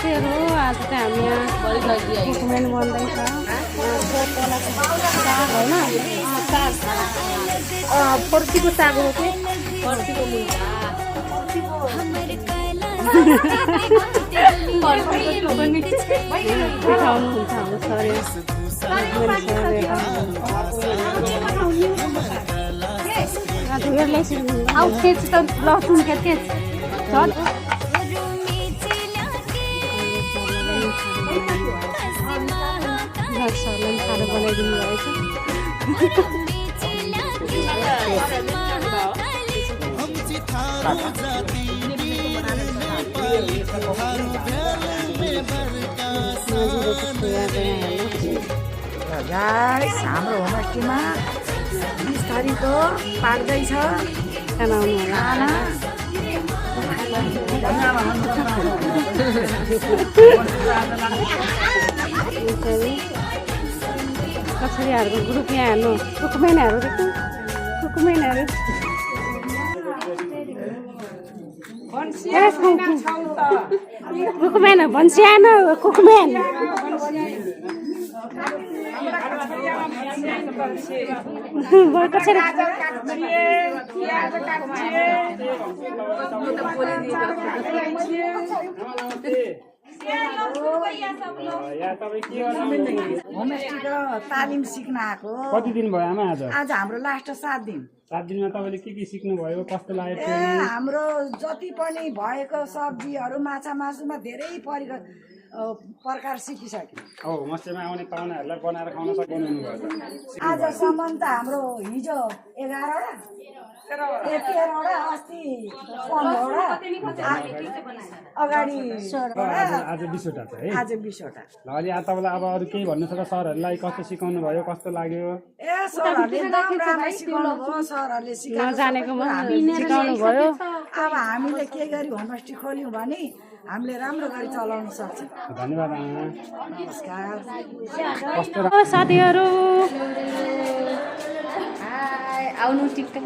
साथीहरू आज चाहिँ हामी यहाँ कुकुमेन बन्दैछ साग होइन फर्सीको साग हो कि फर्सीको उठाउनुहुन्छ हाम्रो शरीर लसुन के सरले खाना बनाइदिनु भएछ हाम्रो होमस्टेमा 20 तारिकको पाक्दैछ खाना आउनु होला कछडियाहरूको ग्रुप यहाँ हेर्नु कुकुमेनहरू कुकुमेनहरू कुकुमेन भन्छ कुकुमेन होमस्टेको तालिम सिक्न आएको। कति दिन भयो आमा आज? आज हाम्रो लास्ट 7 दिन। 7 दिनमा तपाईँले के सिक्नु भयो? कस्तो लाग्यो? हाम्रो जति पनि भएको सब्जीहरू माछा मासुमा धेरै प्रकार सिकिसक्यो। होमस्टेमा आउने पाहुनाहरूलाई बनाएर खुवाउन सक्नुहुने भयो त? आजसम्म त हाम्रो हिजो 11वटा 13वटा अस्ति 15वटा अगाडि आज 20वटा छ है? आज 20वटा। ल अलि तपाईँलाई अब अरू केही भन्नु छ त? सरहरूलाई कस्तो सिकाउनु भयो? कस्तो लाग्यो? सरहरूले एकदम राम्रो सिकाउनु भयो। सरहरूले नजानेको सिकाउनु भयो। अब हामीले के गरी होमस्टे खोल्यौँ भने हामीले राम्रो गरी चलाउन सक्छौँ। धन्यवाद आमा। नमस्कार। साथीहरू आउनु टिकटक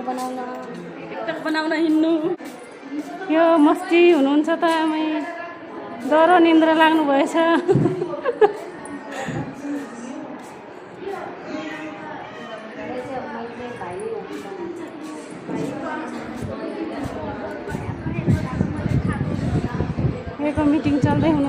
बनाउन हिँड्नु यो मस्ती हुनुहुन्छ त आमै डह्रो निन्द्रा लाग्नु भएछ यहाँको मिटिङ चल्दै हुनुहुन्छ